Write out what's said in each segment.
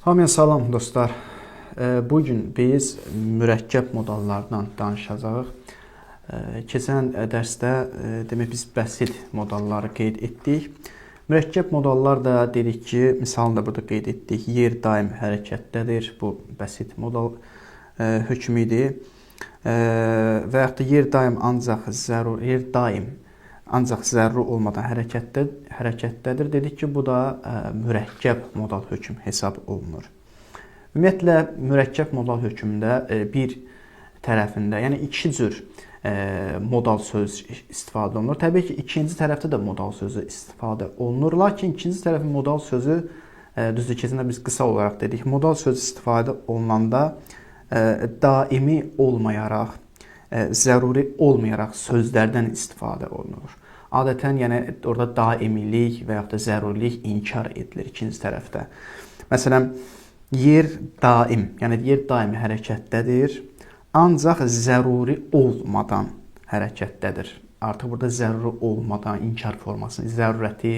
Hamıya salam dostlar. Bu gün biz mürəkkəb modallardan danışacağıq. Keçən dərsdə demək biz bəsit modalları qeyd etdik. Mürəkkəb modallar da dedik ki, misalını da burada qeyd etdik. Yer daim hərəkətdədir. Bu bəsit modal hökmü idi. Və yaxud da yer daim ancaq zəruri, yer daim ancaq zəruri olmadan hərəkətdədir. Dedik ki, bu da mürəkkəb modal hökm hesab olunur. Ümumiyyətlə mürəkkəb modal hökmündə bir tərəfində, yəni iki cür modal söz istifadə olunur. Təbii ki, ikinci tərəfdə də modal sözü istifadə olunur. Lakin ikinci tərəfin modal sözü, düzdür, keçən də biz qısa olaraq dedik, modal söz istifadə olunanda daimi olmayaraq, zəruri olmayaraq sözlərdən istifadə olunur. Adətən, yəni orada daimilik və yaxud da zərurilik inkar edilir ikinci tərəfdə. Məsələn, yer daim, yəni yer daimi hərəkətdədir, ancaq zəruri olmadan hərəkətdədir. Artıq burada zəruri olmadan inkar formasını, zərurəti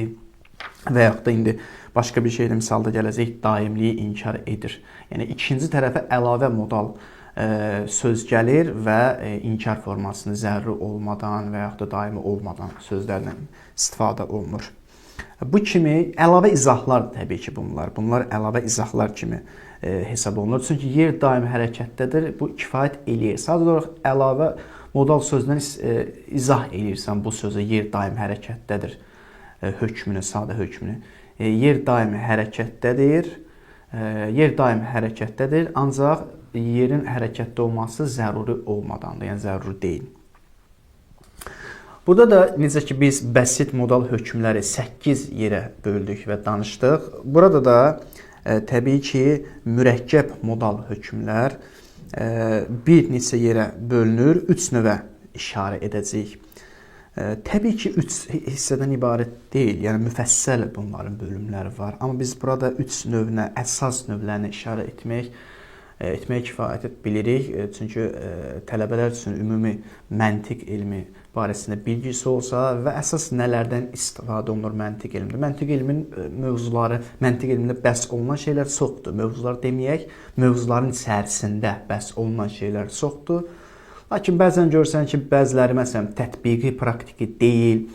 və yaxud da indi başqa bir şeylə misalda gələcək, daimliyi inkar edir. Yəni ikinci tərəfə əlavə modal söz gəlir və inkar formasını zəruri olmadan və yaxud da daimi olmadan sözlərlə istifadə olunur. Bu kimi əlavə izahlar təbii ki bunlar. Bunlar əlavə izahlar kimi hesab olunur. Çünki yer daimi hərəkətdədir. Bu kifayət eləyir. Sadəcə olaraq əlavə modal sözdən izah eləyirsən bu sözə yer daimi hərəkətdədir hökmünü, sadə hökmünü. Yer daimi hərəkətdədir. Yer daimi hərəkətdədir, ancaq yerin hərəkətdə olması zəruri olmadandır, yəni zəruri deyil. Burada da necə ki biz bəsit modal hökmləri 8 yerə böldük və danışdıq. Burada da təbii ki, mürəkkəb modal hökmlər bir neçə yerə bölünür, 3 növə işarə edəcəyik. Təbii ki, 3 hissədən ibarət deyil, yəni müfəssəl bunların bölümləri var. Amma biz burada 3 növünə, əsas növlərinə işarə etmək kifayət bilirik. Çünki tələbələr üçün ümumi məntiq elmi barəsində bilgisi olsa və əsas nələrdən istifadə olunur məntiq elmində. Məntiq elmin mövzuları, məntiq elmində bəhs olunan şeylər çoxdur. Mövzular deməyək, mövzuların içərisində bəhs olunan şeylər çoxdur. Lakin bəzən görürsən ki, bəziləri məsələn tətbiqi, praktiki deyil,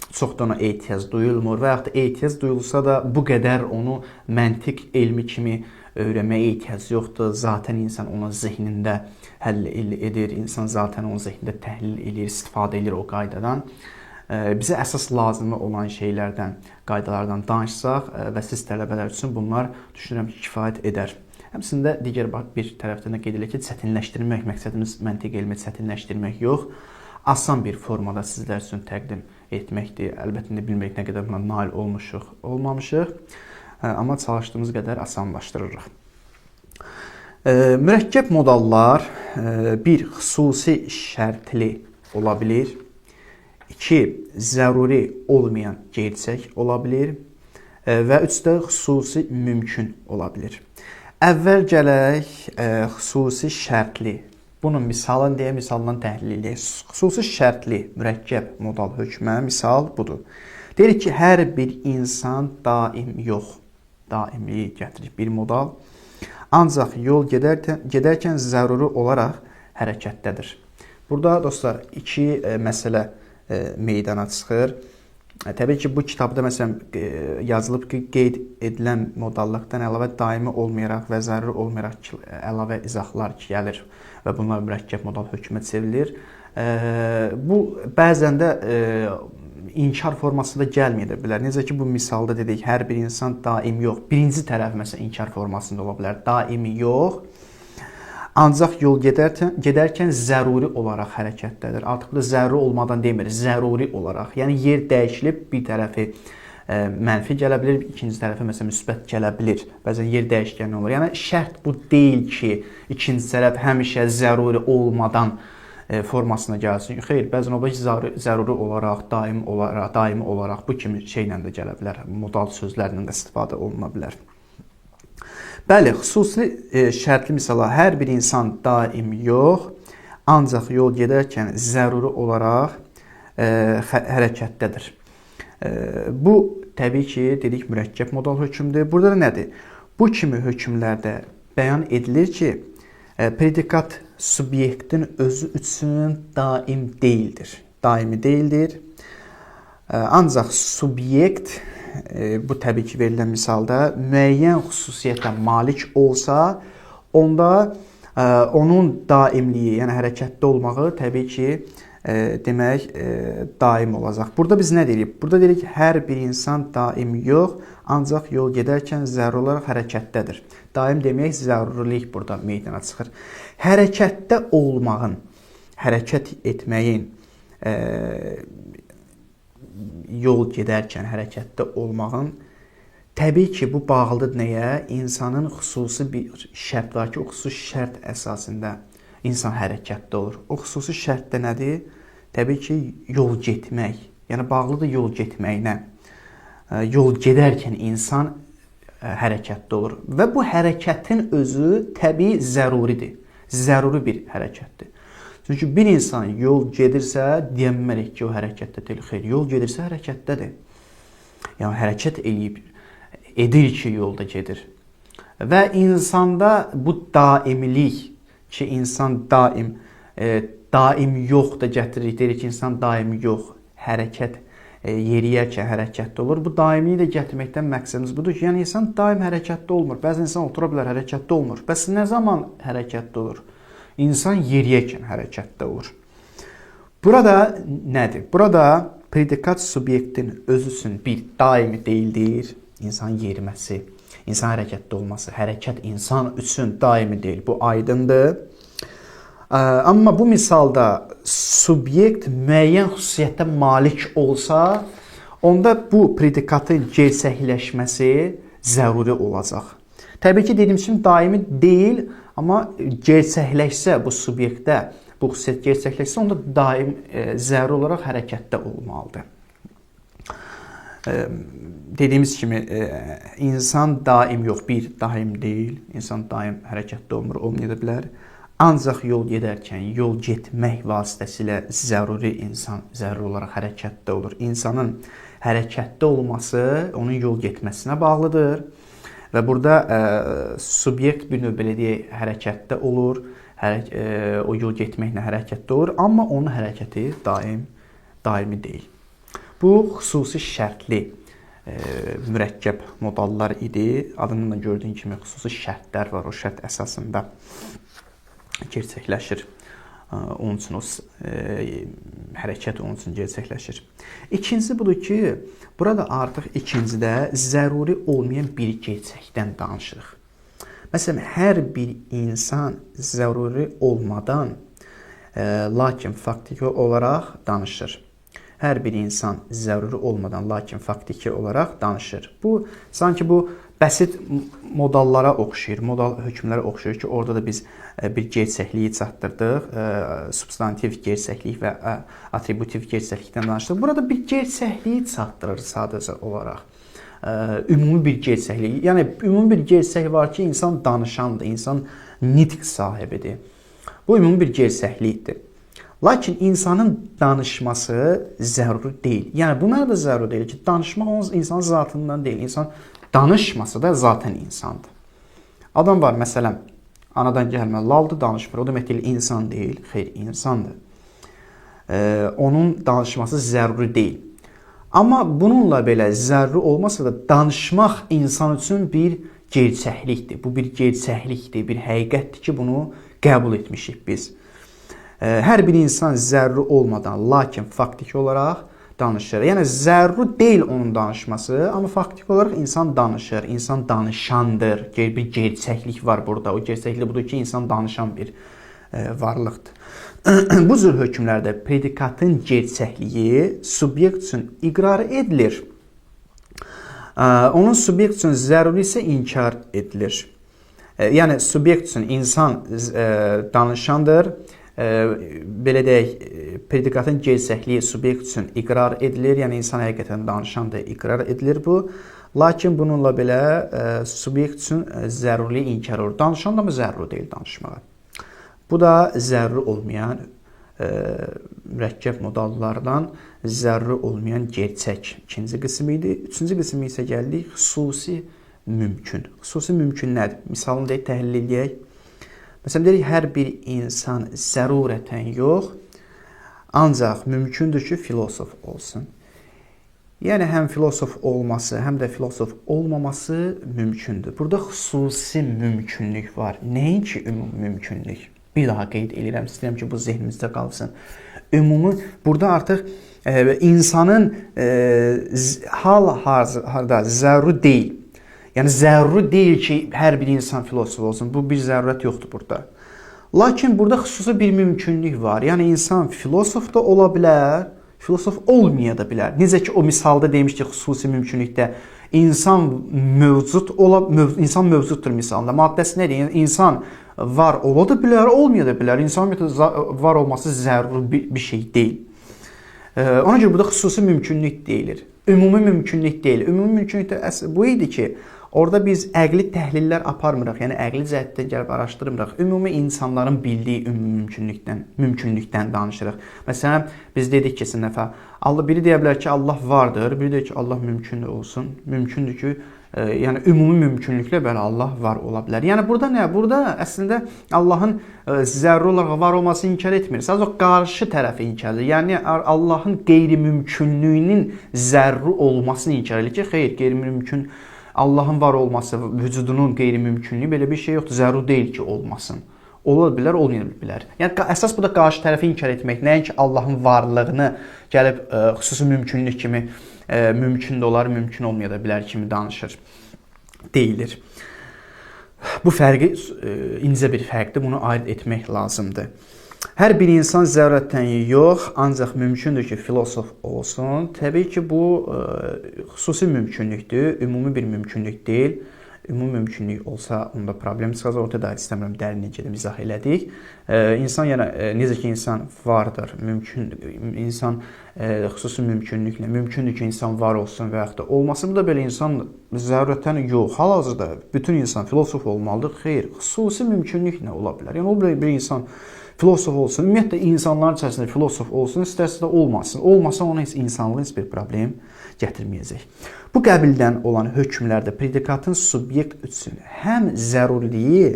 çox da ona ehtiyac duyulmur və yaxud da ehtiyac duyulsa da bu qədər onu məntiq elmi kimi öyrənməyə ehtiyac yoxdur. Zaten insan onun zehnində həll edir, insan zaten onun zehnində təhlil edir, istifadə edir o qaydadan. Bizə əsas lazımı olan şeylərdən, qaydalardan danışsaq və siz tələbələr üçün bunlar düşünürəm ki, kifayət edər. Həmçinin də digər bir tərəfdən də qeyd edilir ki, çətinləşdirmək, məqsədimiz məntiq elmi çətinləşdirmək yox, asan bir formada sizlər üçün təqdim etməkdir. Əlbəttə, indi bilmirik nə qədər buna nail olmuşuq, olmamışıq, amma çalışdığımız qədər asanlaşdırırıq. Mürəkkəb modallar bir, xüsusi şərtli ola bilir, iki, zəruri olmayan gerçək ola bilir və üç də xüsusi mümkün ola bilir. Əvvəl gələk xüsusi şərtli. Bunun misalını deyə misalından təhlil eləyək. Xüsusi şərtli mürəkkəb modal hökmə misal budur. Deyirik ki, hər bir insan daim yox, daimliyi gətirir bir modal. Ancaq yol gedərkən zəruri olaraq hərəkətdədir. Burada dostlar iki məsələ meydana çıxır. Təbii ki, bu kitabda məsələn yazılıb ki, qeyd edilən modallıqdan əlavə daimi olmayaraq və zəruri olmayaraq əlavə izahlar gəlir və bunlar mürəkkəb modal hökmə çevrilir. Bu bəzən də inkar formasında gəlməyə də bilər. Necə ki, bu misalda dedik, hər bir insan daim yox. Birinci tərəf məsələn inkar formasında ola bilər. Daimi yox, ancaq yol gedərkən zəruri olaraq hərəkətdədir. Artıq burada zəruri olmadan demir, zəruri olaraq. Yəni yer dəyişilib, bir tərəfi mənfi gələ bilir, ikinci tərəfi məsələn müsbət gələ bilir. Bəzən yer dəyişkəni olur. Yəni şərt bu deyil ki, ikinci tərəf həmişə zəruri olmadan formasına gəlsin. Xeyr, bəzən o ki, zəruri olaraq, daimi olaraq bu kimi şeylə də gələ bilər. Modal sözlərlə də istifadə oluna bilər. Bəli, xüsusi şərtli misala hər bir insan daim yox, ancaq yol gedərkən zəruri olaraq hərəkətdədir. Bu təbii ki, dedik mürəkkəb modal hökmdür. Burada da nədir? Bu kimi hökmlərdə bəyan edilir ki, predikat subyektin özü üçün daim deyildir. Daimi deyildir. Ancaq subyekt, bu təbii ki, verilən misalda müəyyən xüsusiyyətə malik olsa, onda onun daimliyi, yəni hərəkətdə olmağı təbii ki, demək, daim olacaq. Burada biz nə deyirik? Burada deyirik ki, hər bir insan daim yox, ancaq yol gedərkən zəruri olaraq hərəkətdədir. Daim demək, zərurilik burada meydana çıxır. Hərəkətdə olmağın, hərəkət etməyin, yol gedərkən hərəkətdə olmağın təbii ki, bu bağlıdır nəyə? İnsanın xüsusi bir şərt var ki, o xüsusi şərt əsasında insan hərəkətdə olur. O xüsusi şərt də nədir? Təbii ki, yol getmək. Yəni, bağlıdır yol getməyinə. Yol gedərkən insan hərəkətdə olur. Və bu hərəkətin özü təbii zəruridir. Zəruri bir hərəkətdir. Çünki bir insan yol gedirsə, deyənmərik ki, o hərəkətdə deyil. Xeyr, yol gedirsə hərəkətdədir. Yəni, hərəkət eləyib, edir ki, yolda gedir. Və insanda bu daimilik ki, insan daim, daim yox da gətiririk, deyirik ki, insan daim yox, hərəkət yeriyərkən hərəkətdə olur. Bu daimliyi də gətirməkdən məqsədimiz budur ki, yəni insan daim hərəkətdə olmur. Bəzi insan otura bilər, hərəkətdə olmur. Bəs nə zaman hərəkətdə olur? İnsan yeriyərkən hərəkətdə olur. Burada nədir? Burada predikat subyektin özü üçün bir daimi deyildir. İnsan yeriməsi, insan hərəkətdə olması, hərəkət insan üçün daimi deyil. Bu aydındır. Amma bu misalda subyekt müəyyən xüsusiyyətə malik olsa, onda bu predikatın gerçəkləşməsi zəruri olacaq. Təbii ki, dediyim kimi daimi deyil, amma gerçəkləşsə bu subyektdə, bu xüsusiyyət gerçəkləşsə, onda daim zəruri olaraq hərəkətdə olmalıdır. Dediyimiz kimi, insan daim yox, bir daim deyil, insan daim hərəkətdə olmur, olmaya da bilər. Ancaq yol gedərkən, yol getmək vasitəsilə zəruri insan zəruri olaraq hərəkətdə olur. İnsanın hərəkətdə olması onun yol getməsinə bağlıdır. Və burada subyekt bir növ belə deyək, hərəkətdə olur, o yol getməklə hərəkətdə olur, amma onun hərəkəti daimi deyil. Bu, xüsusi şərtli mürəkkəb modallar idi. Adından da gördüyün kimi xüsusi şərtlər var, o şərt əsasında gerçəkləşir. Onun üçün o hərəkət onun üçün gerçəkləşir. İkincisi budur ki, burada artıq ikincidə zəruri olmayan bir gerçəkdən danışırıq. Məsələn, hər bir insan zəruri olmadan, lakin faktiki olaraq danışır. Hər bir insan zəruri olmadan, lakin faktiki olaraq danışır. Bu, sanki bu bəsit modallara oxşayır, modal hökmlərə oxşayır ki, orada da biz bir gerçəkliyi çatdırdıq, substantiv gerçəklik və atributiv gerçəklikdən danışdıq. Burada bir gerçəkliyi çatdırır sadəcə olaraq. Ümumi bir gerçəklik. Yəni, ümumi bir gerçək var ki, insan danışandır, insan nitq sahibidir. Bu, ümumi bir gerçəklikdir. Lakin insanın danışması zəruri deyil. Yəni, bu mənada zəruri deyil ki, danışmaq onun insanın zatından deyil. İnsan danışmasa da zaten insandır. Adam var, məsələn, anadan gəlmə laldır, danışmır. O demək deyil, insan deyil. Xeyr, insandır. Onun danışması zəruri deyil. Amma bununla belə zəruri olmasa da danışmaq insan üçün bir gerçəklikdir. Bu bir gerçəklikdir, bir həqiqətdir ki, bunu qəbul etmişik biz. Hər bir insan zəruri olmadan, lakin faktiki olaraq danışır. Yəni, zəruri deyil onun danışması, amma faktiki olaraq insan danışır, insan danışandır. Bir gerçəklik var burada. O gerçəklik budur ki, insan danışan bir varlıqdır. Bu cür hökmlərdə predikatın gerçəkliyi subyekt üçün iqrar edilir. Onun subyekt üçün zəruri isə inkar edilir. Yəni, subyekt üçün insan danışandır. Belə deyək, predikatın gerçəkliyi subyekt üçün iqrar edilir. Yəni, insan həqiqətən danışandır, iqrar edilir bu. Lakin bununla belə subyekt üçün zəruriliyi inkar olur. Danışan da mı zəruri deyil danışmağa? Bu da zəruri olmayan mürəkkəb modallardan zəruri olmayan gerçək ikinci qismi idi. Üçüncü qismi isə gəldik xüsusi mümkün. Xüsusi mümkün nədir? Misalını deyək, təhlil eləyək. Məsələn, deyirik, hər bir insan zərurətən yox, ancaq mümkündür ki, filosof olsun. Yəni, həm filosof olması, həm də filosof olmaması mümkündür. Burada xüsusi mümkünlük var. Nəinki ümumi mümkünlük. Bir daha qeyd edirəm, istəyirəm ki, bu zehnimizdə qalsın. Ümumi, burada artıq insanın hal-hazırda zəruri deyil. Yəni, zəruri deyil ki, hər bir insan filosof olsun. Bu, bir zərurət yoxdur burada. Lakin burada xüsusi bir mümkünlük var. Yəni, insan filosof da ola bilər, filosof olmaya da bilər. Necə ki, o misalda demişdik, xüsusi mümkünlükdə insan mövcud ola, insan mövcuddur misalında. Maddəsi nədir? Yəni, insan var ola da bilər, olmaya da bilər. İnsan var olması zəruri bir şey deyil. Ona görə burada xüsusi mümkünlük deyilir. Ümumi mümkünlük deyil. Ümumi mümkünlük də bu idi ki, orada biz əqli təhlillər aparmırıq, yəni əqli cəhətdən gəlib araşdırmırıq. Ümumi insanların bildiyi ümumi mümkünlükdən danışırıq. Məsələn, biz dedik ki, keçən dəfə, Allah, biri deyə bilər ki, Allah vardır, biri deyir ki, Allah mümkündür olsun. Mümkündür ki, yəni ümumi mümkünlüklə bəli Allah var ola bilər. Yəni burada nə? Burada əslində Allahın zəruri olaraq var olmasını inkar etmir. Sadəcə qarşı tərəfi inkar edir. Yəni Allahın qeyri-mümkünlüyünün zəruri olmasını inkar edir ki, xeyr, qeyri-mümkün Allahın var olması, vücudunun qeyri-mümkünlüyü belə bir şey yoxdur. Zəruri deyil ki, olmasın. Ola bilər, olmaya bilər. Yəni əsas burada qarşı tərəfi inkar etmək, nəinki Allahın varlığını gəlib xüsusi mümkünlük kimi mümkün də olar, mümkün olmaya da bilər kimi danışır, deyilir. Bu fərqi incə bir fərqdir, bunu ayırd etmək lazımdır. Hər bir insan zərurətən yox, ancaq mümkündür ki, filosof olsun. Təbii ki, bu xüsusi mümkünlükdür, ümumi bir mümkünlük deyil. Ümumi mümkünlük olsa onda problem çıxacaq. Orada da istəmirəm dərinə gedim, izah elədik. İnsan, yəni necə ki insan vardır, mümkün insan xüsusi mümkünlüklə mümkündür ki, insan var olsun və yaxud da olmasın. Bu da belə insan zərurətən yox. Hal-hazırda bütün insan filosof olmalıdır. Xeyr, xüsusi mümkünlüklə ola bilər. Yəni o bir insan filosof olsun, ümumiyyətlə insanların içərisində filosof olsun, istərsə də olmasın. Olmasa ona heç insanlığın heç bir problem gətirməyəcək. Bu qəbildən olan hökmlərdə predikatın subyekt üçün həm zəruriliyi,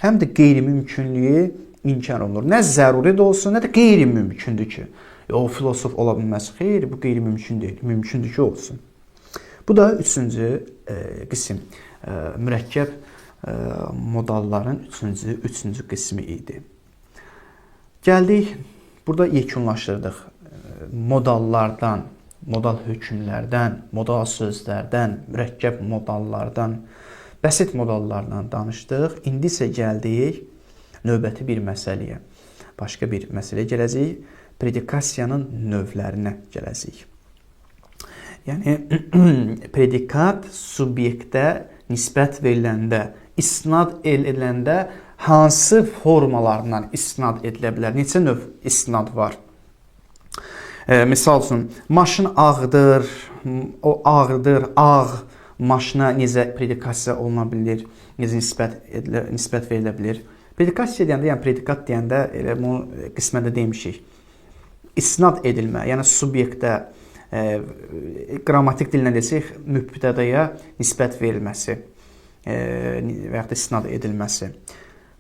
həm də qeyri-mümkünlüyü inkar olunur. Nə zəruri də olsun, nə də qeyri-mümkündür ki, o filosof ola bilməz. Xeyr, bu qeyri-mümkün deyil. Mümkündür ki, olsun. Bu da üçüncü qism, mürəkkəb modalların üçüncü qismi idi. Gəldik, burada yekunlaşdırdıq. Modallardan, modal hökmlərdən, modal sözlərdən, mürəkkəb modallardan, bəsit modallardan danışdıq. İndi isə gəldik növbəti bir məsələyə. Başqa bir məsələyə gələcəyik. Predikasiyanın növlərinə gələcəyik. Yəni, predikat subyektə nisbət veriləndə, isnad ediləndə hansı formalarından isnad edilə bilər? Neçə növ isnad var? Misal üçün, maşın ağdır, o ağdır, ağ maşına necə predikasiya oluna bilir, necə nisbət verilə bilir? Predikasiya deyəndə, yəni predikat deyəndə elə bunu qismən də demişik. İsnad edilmə, yəni subyektə qrammatik dillə desək, mübtədaya nisbət verilməsi və yaxud da isnad edilməsi.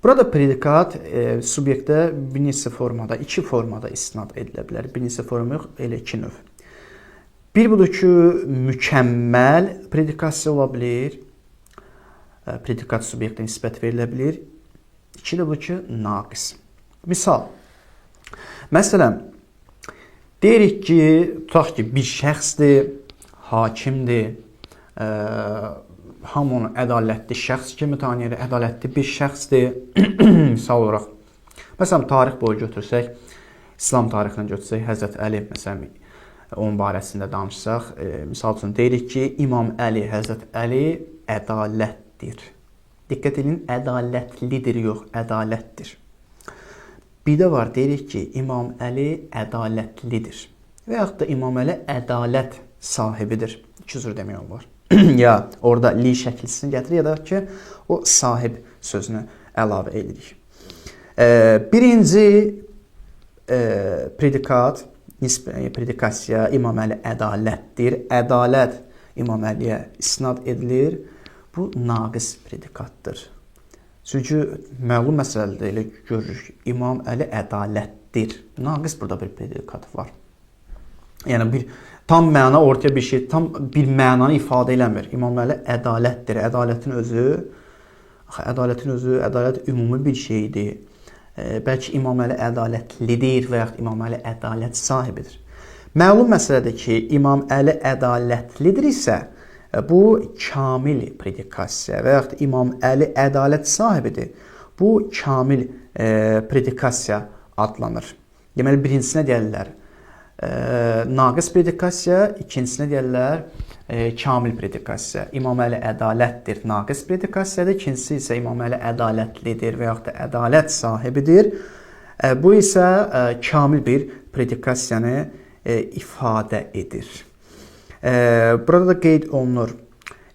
Burada predikat subyektə bir neçə formada, iki formada isnad edilə bilər. Bir neçə forma yox, elə iki növ. Bir budur ki, mükəmməl predikasiya ola bilir. Predikat subyektə nisbət verilə bilir. İki də budur ki, naqis. Misal. Məsələn, deyirik ki, tutaq ki, bir şəxsdir, hakimdir, hamı onu ədalətli şəxs kimi tanıyır, ədalətli bir şəxsdir. Misal olaraq, məsələn, tarix boyu götürsək, İslam tarixini götürsək, Həzrət Əli, məsələn, onun barəsində danışsaq, misal üçün deyirik ki, İmam Əli, Həzrət Əli ədalətdir. Diqqət edin, ədalətlidir, yox, ədalətdir. Bir də var, deyirik ki, İmam Əli ədalətlidir və yaxud da İmam Əli ədalət sahibidir. İki cür demək olar. Ya orada li şəkilsini gətirir, ya da ki, o sahib sözünü əlavə edirik. Birinci predikat, predikasiya İmam Əli ədalətdir. Ədalət İmam Əliyə isnad edilir. Bu naqis predikatdır. Çünki məlum məsələdə elə görürük, İmam Əli ədalətdir. Naqis burada bir predikat var. Yəni bir tam məna ortaya bir şey, tam bir mənanı ifadə eləmir. İmam Əli ədalətdir. Ədalətin özü, axı ədalət ümumi bir şeydir. Bəlkə İmam Əli ədalətlidir və yaxud İmam Əli ədalət sahibidir. Məlum məsələdir ki, İmam Əli ədalətlidir isə bu kamil predikasiya və yaxud İmam Əli ədalət sahibidir. Bu kamil predikasiya adlanır. Deməli, birincisinə deyirlər naqis predikasiya, ikincisinə deyirlər kamil predikasiya. İmam Əli ədalətdir, naqis predikasiyadır. İkincisi isə İmam Əli ədalətlidir və yaxud da ədalət sahibidir. Bu isə kamil bir predikasiyanı ifadə edir. Burada da qeyd olunur,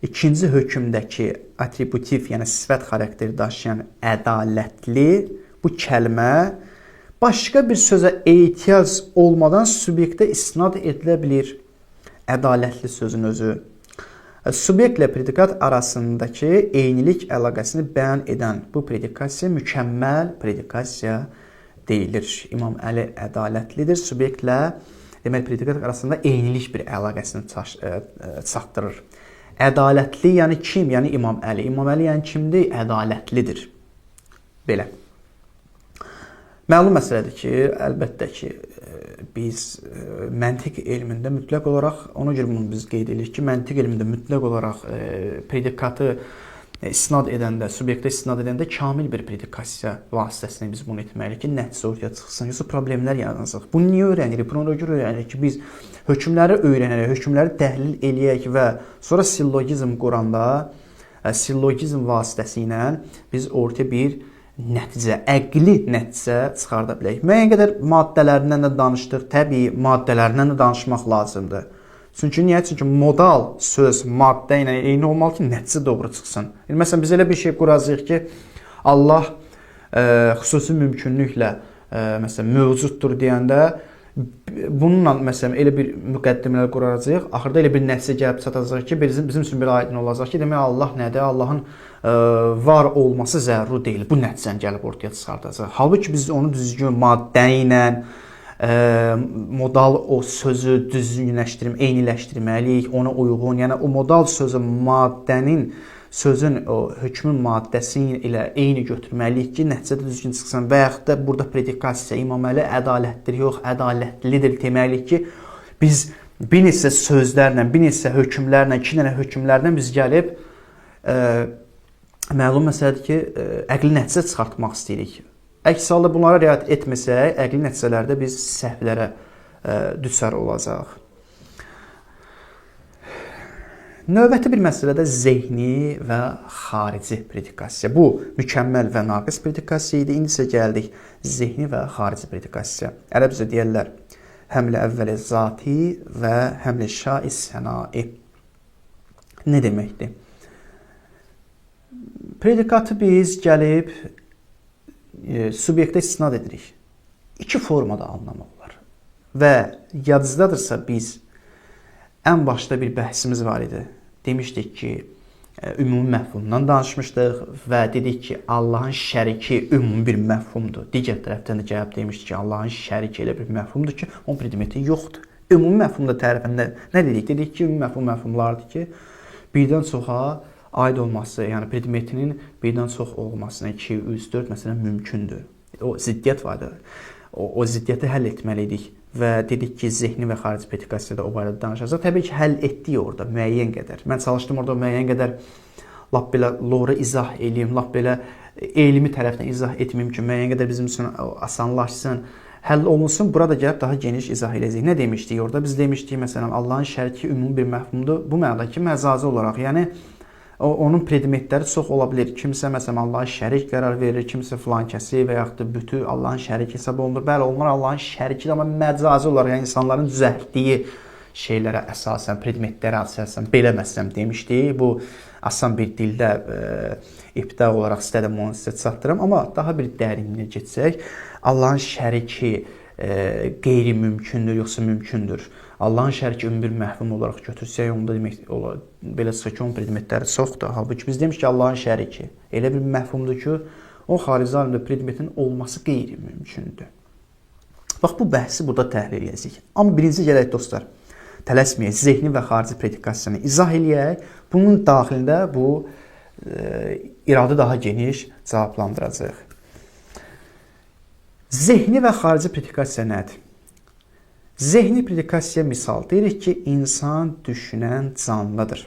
ikinci hökmdəki atributiv, yəni sifət xarakteri daşıyan ədalətli bu kəlmə başqa bir sözə ehtiyac olmadan subyektə istinad edilə bilir. Ədalətli sözün özü. Subyektlə predikat arasındakı eynilik əlaqəsini bəyan edən bu predikasiya mükəmməl predikasiya deyilir. İmam Əli ədalətlidir. Subyektlə deməli predikat arasında eynilik bir əlaqəsini çatdırır. Ədalətli yəni kim? Yəni İmam Əli. İmam Əli yəni kimdir? Ədalətlidir. Belə. Məlum məsələdir ki, əlbəttə ki, biz məntiq elmində mütləq olaraq, ona görə bunu biz qeyd edirik ki, məntiq elmində mütləq olaraq predikatı istinad edəndə, subyektə istinad edəndə kamil bir predikasiya vasitəsilə biz bunu etməliyik ki, nəticə ortaya çıxsın, yoxsa problemlər yaransın. Bunu niyə öyrənirik? Bunu ona görə öyrənirik ki, biz hökmləri öyrənərək, hökmləri təhlil eləyək və sonra sillogizm quranda, sillogizm vasitəsi ilə biz ortaya bir nəticə, əqli nəticə çıxarda bilək. Müəyyən qədər maddələrindən də danışdıq. Təbii, maddələrindən də danışmaq lazımdır. Çünki niyə? Çünki modal söz maddə ilə eyni olmalı ki, nəticə doğru çıxsın. Yəni, məsələn, biz elə bir şey quracağıq ki, Allah xüsusi mümkünlüklə məsələn, mövcuddur deyəndə bununla məsələn, elə bir müqəddimələr quracağıq, axırda elə bir nəticə gəlib çatacaq ki, bizim üçün bir aydın olacaq ki, demək Allah nədir? Allahın var olması zəruri deyil. Bu nəticəni gəlib ortaya çıxardacaq. Halbuki biz onu düzgün maddə ilə modal o sözü düzgünləşdirmə, eyniləşdirməliyik, ona uyğun. Yəni o modal sözü maddənin, sözün o hökmün maddəsi ilə eyni götürməliyik ki, nəticədə düzgün çıxsın. Və yaxud da burada predikasiya İmam Əli ədalətdir, yox, ədalətlidir deməliyik ki, biz bir neçə sözlərlə, bir neçə hökmlərlə, iki dənə hökmlərlə biz gəlib məlum məsələdir ki, əqli nəticə çıxartmaq istəyirik. Əks halda bunlara riayət etməsək, əqli nəticələrdə biz səhvlərə düçar olacağıq. Növbəti bir məsələ də zehni və xarici predikasiya. Bu, mükəmməl və naqis predikasiya idi. İndi isə gəldik zehni və xarici predikasiya. Ərəbcə deyərlər, həmlə əvvəli zati və həmlə şai sənai. Nə deməkdir? Predikatı biz gəlib subyektə istinad edirik. İki formada anlamaq olar. Və yadınızdadırsa biz ən başda bir bəhsimiz var idi. Demişdik ki, ümumi məfhumdan danışmışdıq və dedik ki, Allahın şəriki ümumi bir məfhumdur. Digər tərəfdən də gəlib demişdik ki, Allahın şəriki elə bir məfhumdur ki, onun predmeti yoxdur. Ümumi məfhumda tərifində nə dedik? Dedik ki, ümumi məfhum məfhumlardır ki, birdən çoxa aid olması, yəni predmetinin birdən çox olmasına 2, 3, 4 məsələn mümkündür. O ziddiyyət vardı. O ziddiyyəti həll etməliydik və dedik ki, zehni və xarici predikasiyada o barədə danışacaq. Təbii ki, həll etdik orada müəyyən qədər. Mən çalışdım orada müəyyən qədər lap belə lora izah eləyim, lap belə elmi tərəfdən izah etməyim ki, müəyyən qədər bizim üçün asanlaşsın, həll olunsun. Burada gəlib daha geniş izah eləyəcəyik. Nə demişdik orada? Biz demişdik, məsələn, Allahın şəriki ümumi bir məfhumdur. Bu mənada ki, məcazi olaraq, yəni onun predmetləri çox ola bilər. Kimsə məsələn Allahın şərik qərar verir, kimsə filan kəsi və yaxud da bütü Allahın şərik hesab olunur. Bəli, onlar Allahın şərikidir, amma məcazi olaraq, yəni insanların düzəltdiyi şeylərə əsasən, predmetlərə əsasən belə məsələn demişdik. Bu asan bir dildə ibtida olaraq istədim onu sizə çatdırım, amma daha bir dərinliyinə getsək, Allahın şəriki qeyri-mümkündür, yoxsa mümkündür? Allahın şəriki ümumi bir məfhum olaraq götürsək, onda demək olar, belə çıxır ki, onun predmetləri çoxdur. Halbuki biz demişik ki, Allahın şəriki elə bir məfhumdur ki, o xarici aləmdə predmetin olması qeyri-mümkündür. Bax, bu bəhsi burada təhlil edəcəyik. Amma birinci gələk dostlar, tələsməyək, zehni və xarici predikasiyanı izah eləyək. Bunun daxilində bu iradı daha geniş cavablandıracağıq. Zehni və xarici predikasiya nədir? Zehni predikasiya misal deyirik ki, insan düşünən canlıdır.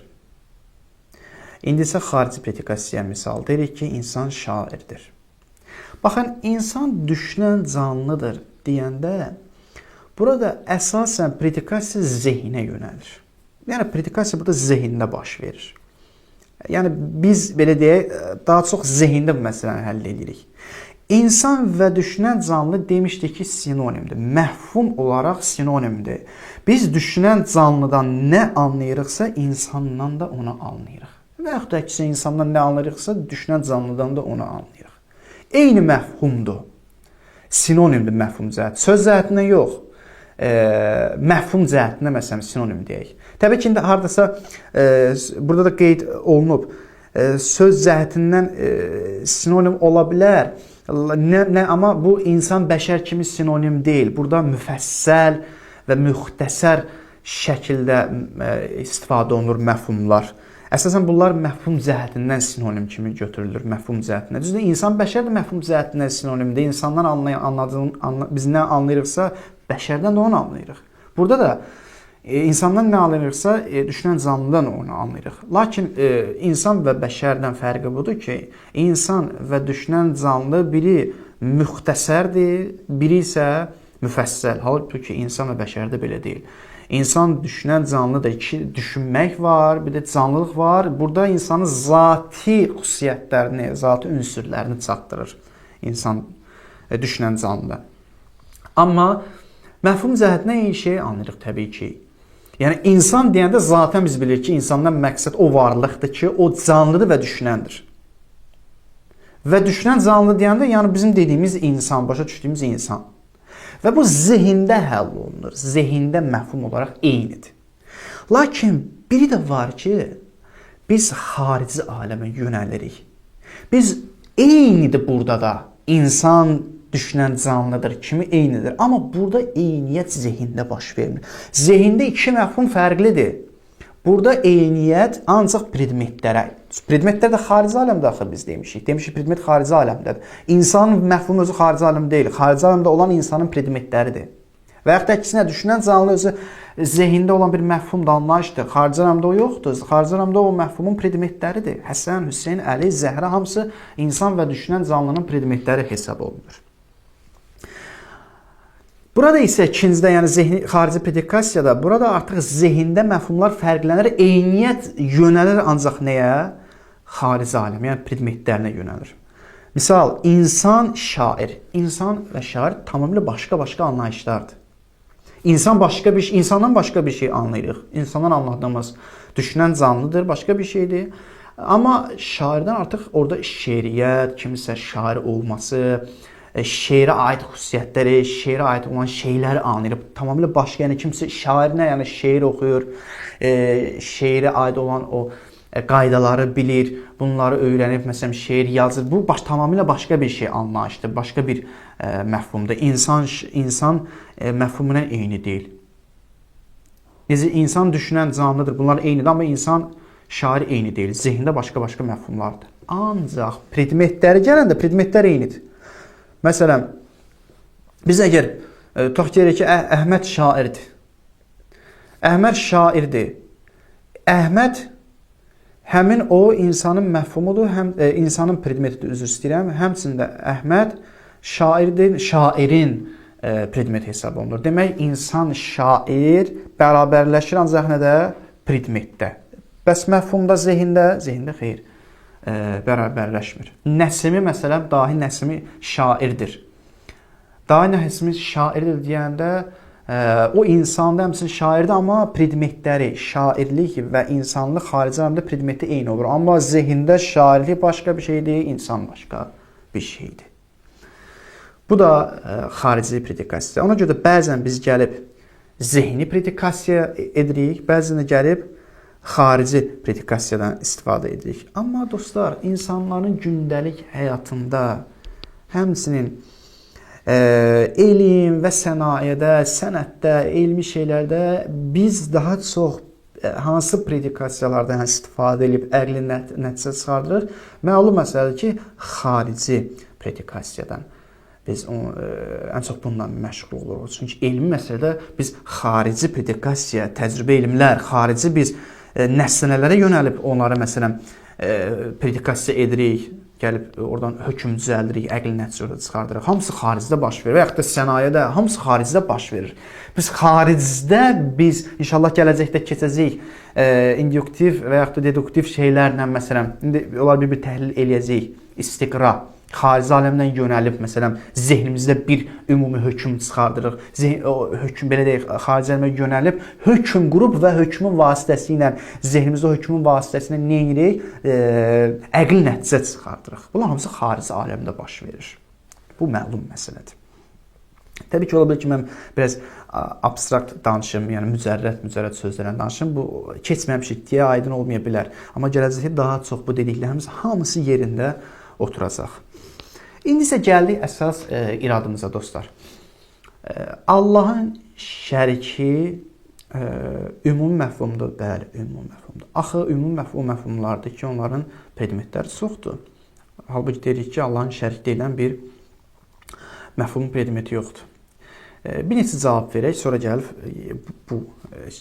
İndi isə xarici predikasiya misal deyirik ki, insan şairdir. Baxın, insan düşünən canlıdır deyəndə burada əsasən predikasiya zehinə yönəlir. Yəni predikasiya burada zehində baş verir. Yəni biz belə deyək, daha çox zehində bu məsələni həll edirik. İnsan və düşünən canlı demişdik ki, sinonimdir. Məfhum olaraq sinonimdir. Biz düşünən canlıdan nə anlayırıqsa, insandan da onu anlayırıq. Və yaxud da əksinə insandan nə anlayırıqsa, düşünən canlıdan da onu anlayırıq. Eyni məfhumdur. Sinonimdir məfhum cəhət. Söz cəhətindən yox. Məfhum cəhətindən məsələn sinonim deyək. Təbii ki, indi hardasa burada da qeyd olunub. Söz cəhətindən sinonim ola bilər. Amma bu insan bəşər kimi sinonim deyil. Burada müfəssəl və müxtəsər şəkildə istifadə olunur məfhumlar. Əsasən bunlar məfhum cəhətindən sinonim kimi götürülür, məfhum cəhətindən. Düzdür, insan bəşər də məfhum cəhətindən sinonimdir. İnsandan biz nə anlayırıqsa, bəşərdən də onu anlayırıq. Burada da insandan nə anlayırıqsa, düşünən canlıdan onu anlayırıq. Lakin insan və bəşərdən fərqi budur ki, insan və düşünən canlı biri müxtəsərdir, biri isə müfəssəl. Halbuki insan və bəşərdə belə deyil. İnsan düşünən canlıdır. İki düşünmək var, bir də canlılıq var. Burada insanın zati xüsusiyyətlərini, zati ünsürlərini çatdırır insan düşünən canlı. Amma məfhum cəhətindən eyni şeyi anlayırıq təbii ki. Yəni insan deyəndə zaten biz bilirik ki, insandan məqsəd o varlıqdır ki, o canlıdır və düşünəndir. Və düşünən canlı deyəndə, yəni bizim dediyimiz insan, başa düşdüyümüz insan. Və bu zehində həll olunur. Zehində məfhum olaraq eynidir. Lakin biri də var ki, biz xarici aləmə yönəlirik. Biz eynidir burada da. İnsan düşünən canlıdır kimi eynidir. Amma burada eyniyyət zehində baş vermir. Zehində iki məfhum fərqlidir. Burada eyniyyət ancaq predmetlərə. Predmetlər də xarici aləmdə axı biz demişik. Demişik predmet xarici aləmdədir. İnsanın məfhumu özü xarici aləm deyil. Xarici aləmdə olan insanın predmetləridir. Və yaxud da əksinə düşünən canlı özü zehində olan bir məfhum da anlayışdır. Xarici aləmdə o yoxdur. Xarici aləmdə o məfhumun predmetləridir. Həsən, Hüseyn, Əli, Zəhra hamısı insan və düşünən canlının predmetləri hesab olunur. Burada isə ikincidə, yəni zehni, xarici predikasiyada, burada artıq zehində məfhumlar fərqlənir, eyniyyət yönəlir ancaq nəyə? Xarici aləm, yəni predmetlərinə yönəlir. Misal, insan, şair. İnsan və şair tamamilə başqa-başqa anlayışlardır. İnsan başqa bir, insandan başqa bir şey anlayırıq. İnsandan anladığımız düşünən canlıdır, başqa bir şeydir. Amma şairdən artıq orada şeiriyyət, kimisə şair olması, şeirə aid xüsusiyyətləri, şeirə aid olan şeyləri anlayırıq. Tamamilə başqa, yəni kimsə şairinə, yəni şeir oxuyur, şeirə aid olan o qaydaları bilir, bunları öyrənib, məsələn, şeir yazır. Bu tamamilə başqa bir şey anlayışdır, başqa bir məfhumdur. İnsan məfhumundan eyni deyil. Necə insan düşünən canlıdır, bunlar eynidir, amma insan şair eyni deyil. Zehində başqa-başqa məfhumlardır. Ancaq predmetləri gələndə predmetlər eynidir. Məsələn, biz əgər tutaq ki, Əhməd şairdir. Əhməd şairdir. Əhməd həmin o insanın məfhumudur, həm insanın predmetidir, üzr istəyirəm. Həmçinin də Əhməd şairdir, şairin predmeti hesab olunur. Demək, insan şair bərabərləşir ancaq nədə? Predmetdə. Bəs məfhumda, zehində? Zehində xeyr. Bərabərləşmir. Nəsimi, məsələn, dahi Nəsimi şairdir. Dahi Nəsimi şairdir deyəndə o insanda həmçinin şairdir, amma predmetləri, şairlik və insanlıq xarici aləmdə predmeti eyni olur. Amma zehində şairlik başqa bir şeydir, insan başqa bir şeydir. Bu da xarici predikasiya. Ona görə də bəzən biz gəlib zehni predikasiya edirik, bəzən də gəlib xarici predikasiyadan istifadə edirik. Amma dostlar, insanların gündəlik həyatında, həmçinin elm və sənayedə, sənətdə, elmi şeylərdə biz daha çox hansı predikasiyalardan istifadə edib əqli nəticə çıxardırıq? Məlum məsələdir ki, xarici predikasiyadan. Biz ən çox bununla məşğul oluruq. Çünki elmi məsələdə biz xarici predikasiya, təcrübə elmlər, xarici biz nəsnələrə yönəlib onlara məsələn predikasiya edirik, gəlib oradan hökm düzəldirik, əqli nəticə orada çıxardırıq. Hamısı xaricdə baş verir və yaxud da sənayedə hamısı xaricdə baş verir. Biz xaricdə biz inşallah gələcəkdə keçəcəyik induktiv və yaxud da deduktiv şeylərlə məsələn, indi onları bir-bir təhlil eləyəcəyik. İstiqra, xarici aləmdən yönəlib məsələn zehnimizdə bir ümumi hökm çıxardırıq. O hökm belə deyək, xarici aləmə yönəlib hökm qurub və hökmün vasitəsilə zehnimizdə hökmün vasitəsilə nə edirik? Əqli nəticə çıxardırıq. Bunlar hamısı xarici aləmdə baş verir. Bu məlum məsələdir. Təbii ki, ola bilər ki, mən biraz abstrakt danışım, yəni mücərrəd sözlərlə danışım. Bu keçməmişik deyə aydın olmaya bilər. Amma gələcəkdə daha çox bu dediklərimiz hamısı yerində oturacaq. İndi isə gəldik əsas iradımıza dostlar. Allahın şəriki ümumi məfhumdur. Bəli, ümumi məfhumdur. Axı ümumi məfhum məfhumlardır ki, onların predmetləri çoxdur. Halbuki deyirik ki, Allahın şərik deyilən bir məfhumun predmeti yoxdur. Bir neçə cavab verək, sonra gəlib bu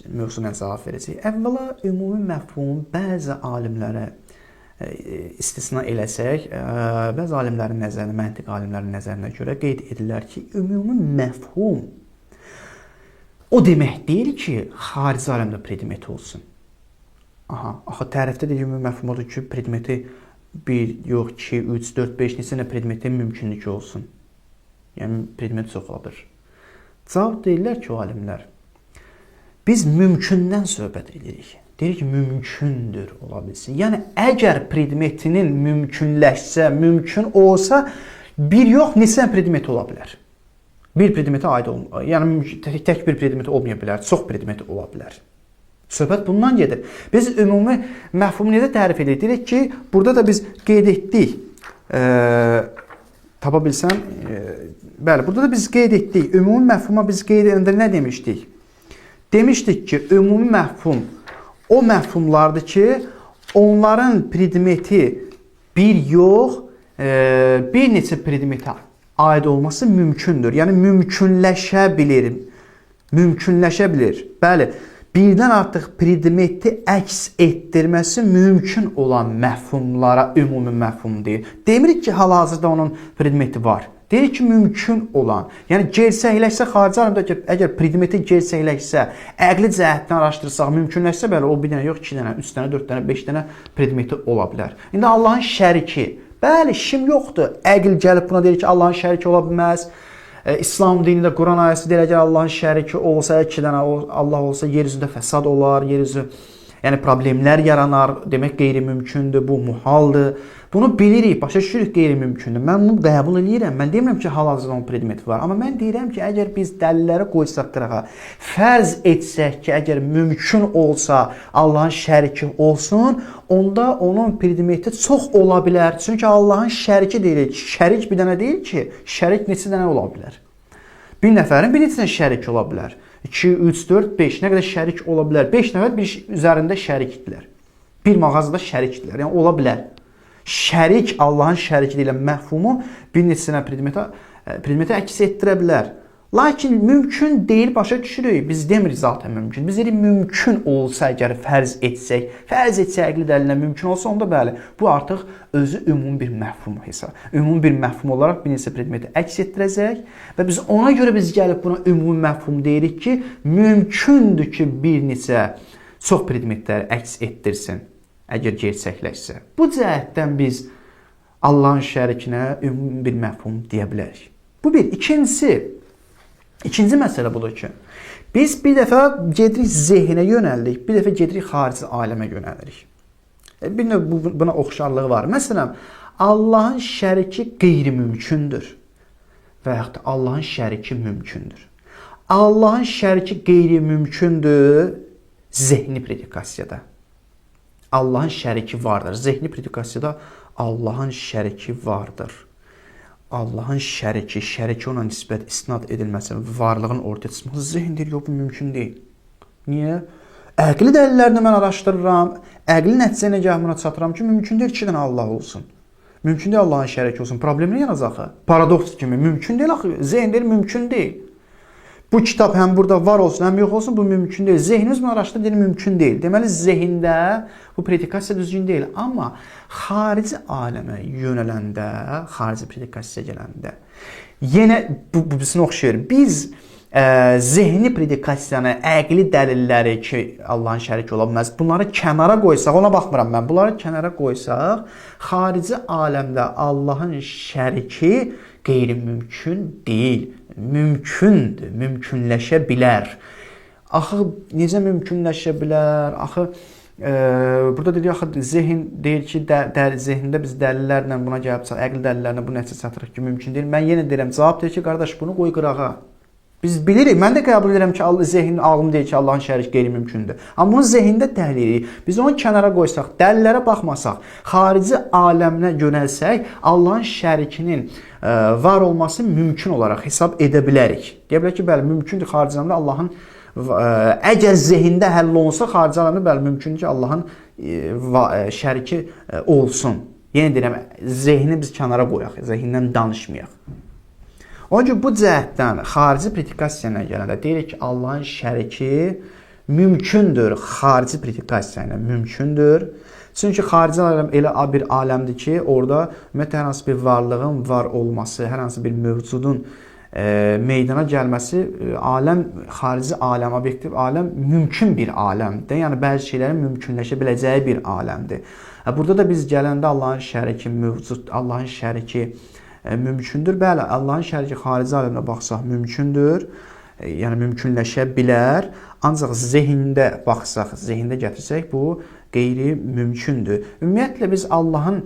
mövzuna cavab verəcəyik. Əvvəla ümumi məfhum bəzi alimlərə istisna eləsək, bəzi alimlərin nəzərinə, məntiq alimlərinin nəzərinə görə qeyd edirlər ki, ümumi məfhum o demək deyil ki, xarici aləmdə predmeti olsun. Aha, axı tərifdə də ümumi məfhum odur ki, predmeti 1, yox, 2, 3, 4, 5 neçə dənə predmeti mümkündür ki, olsun. Yəni predmet çox ola bilər. Cavab deyirlər ki, o alimlər, biz mümkündən söhbət edirik. Deyirik ki, mümkündür ola bilsin. Yəni, əgər predmetinin mümkünləşsə, mümkün olsa, bir yox, neçə predmeti ola bilər. Bir predmetə aid olmaya, yəni tək bir predmeti olmaya bilər, çox predmeti ola bilər. Söhbət bundan gedir. Biz ümumi məfhumu necə tərif edirik? Deyirik ki, burada da biz qeyd etdik. Tapa bilsəm, bəli, burada da biz qeyd etdik. Ümumi məfhuma biz qeyd edəndə nə demişdik? Demişdik ki, ümumi məfhum o məfhumlardır ki, onların predmeti bir yox, bir neçə predmetə aid olması mümkündür. Yəni, mümkünləşə bilir. Mümkünləşə bilir. Bəli, birdən artıq predmeti əks etdirməsi mümkün olan məfhumlara ümumi məfhum deyil. Demirik ki, hal-hazırda onun predmeti var. Deyirik ki, mümkün olan, yəni gerçəkləşsə, xarici aləmdə əgər predmeti gerçəkləşsə, əqli cəhətdən araşdırsaq, mümkünləşsə, bəli, o bir dənə yox, 2 dənə, 3 dənə, 4 dənə, 5 dənə predmeti ola bilər. İndi Allahın şəriki, bəli, şim yoxdur. Əql gəlib buna deyir ki, Allahın şəriki ola bilməz. İslam dinində Quran ayəsi deyir, əgər Allahın şəriki olsa, 2 dənə Allah olsa, yer üzündə fəsad olar, yer üzü, yəni problemlər yaranar, demək qeyri-mümkündür, bu muhaldır. Bunu bilirik, başa düşürük qeyri-mümkündür. Mən bunu qəbul eləyirəm. Mən demirəm ki, hal-hazırda onun predmeti var. Amma mən deyirəm ki, əgər biz dəlilləri qoysaq qırağa, fərz etsək ki, əgər mümkün olsa Allahın şəriki olsun, onda onun predmeti çox ola bilər. Çünki Allahın şəriki deyirik. Şərik bir dənə deyil ki, şərik neçə dənə ola bilər? Bir nəfərin bir neçə dənə şəriki ola bilər. 2, 3, 4, 5 nə qədər şərik ola bilər? 5 nəfər bir üzərində şərikdirlər. Bir mağazada şərikdirlər. Yəni ola bilər. Şərik, Allahın şəriki deyilən məfhumu bir neçə dənə predmetə əks etdirə bilər. Lakin mümkün deyil, başa düşürük. Biz demirik zaten mümkün. Biz deyirik mümkün olsa, əgər fərz etsək, əqli dəlilə mümkün olsa, onda bəli, bu artıq özü ümumi bir məfhum hesab. Ümumi bir məfhum olaraq bir neçə predmeti əks etdirəcək və biz ona görə biz gəlib buna ümumi məfhum deyirik ki, mümkündür ki, bir neçə çox predmetləri əks etdirsin, əgər gerçəkləşsə. Bu cəhətdən biz Allahın şərikinə ümumi bir məfhum deyə bilərik. Bu bir. İkinci məsələ budur ki, biz bir dəfə gedirik zehinə yönəldik, bir dəfə gedirik xarici aləmə yönəlirik. Bir növ buna oxşarlığı var. Məsələn, Allahın şəriki qeyri-mümkündür və yaxud da Allahın şəriki mümkündür. Allahın şəriki qeyri-mümkündür zehni predikasiyada. Allahın şəriki vardır. Zehni predikasiyada Allahın şəriki vardır. Allahın şəriki, şəriki ona nisbət isnad edilməsi, varlığın ortaya çıxması zehn deyir, yox, bu mümkün deyil. Niyə? Əqli dəlillərini mən araşdırıram, əqli nəticə ilə gəlib buna çatıram ki, mümkün deyil 2 dənə Allah olsun. Mümkün deyil Allahın şəriki olsun. Problemi yaranacaq axı. Paradoks kimi mümkün deyil axı. Zehn deyir, mümkün deyil. Bu kitab həm burada var olsun, həm yox olsun, bu mümkün deyil. Zehnimiz bunu araşdırır, deyir, mümkün deyil. Deməli, zehində bu predikasiya düzgün deyil. Amma xarici aləmə yönələndə, xarici predikasiya gələndə, yenə bu birisini oxşayır. Biz zehni predikasiyanı, əqli dəlilləri ki, Allahın şəriki ola bilməz, bunları kənara qoysaq, ona baxmıram mən, bunları kənara qoysaq, xarici aləmdə Allahın şəriki qeyri-mümkün deyil. Mümkündür, mümkünləşə bilər. Axı, necə mümkünləşə bilər? Axı, burada dedik, axı, zehin deyir ki, zehində biz dəlillərlə buna gəlib, əqli dəlillərlə bu nəticə çatırıq ki, mümkün deyil. Mən yenə deyirəm, cavab deyir ki, qardaş, bunu qoy qırağa. Biz bilirik, mən də qəbul edirəm ki, zehin, ağlım deyir ki, Allahın şəriki qeyri-mümkündür. Amma bunu zehində təhlil edirik. Biz onu kənara qoysaq, dəlillərə baxmasaq, xarici aləminə yönəlsək, Allahın şərikinin var olması mümkün olaraq hesab edə bilərik. Deyə bilər ki, bəli, mümkündür xarici aləmdə Allahın, əgər zehində həll olunsa, xarici aləmdə bəli, mümkündür ki, Allahın şəriki olsun. Yenə deyirəm, zehni biz kənara qoyaq, zehindən danışmayaq. Ona görə bu cəhətdən xarici predikasiya ilə gələndə deyirik ki, Allahın şəriki mümkündür, xarici predikasiya ilə mümkündür. Çünki xarici aləm elə bir aləmdir ki, orada ümumiyyətlə hər hansı bir varlığın var olması, hər hansı bir mövcudun meydana gəlməsi, aləm, xarici aləm, obyektiv aləm mümkün bir aləmdir. Yəni bəzi şeylərin mümkünləşə biləcəyi bir aləmdir. Burada da biz gələndə Allahın şəriki mövcud, Allahın şəriki mümkündür. Bəli, Allahın şəriki xarici aləmə baxsaq mümkündür. Yəni mümkünləşə bilər. Ancaq zehində baxsaq, zehində gətirsək bu qeyri-mümkündür. Ümumiyyətlə biz Allahın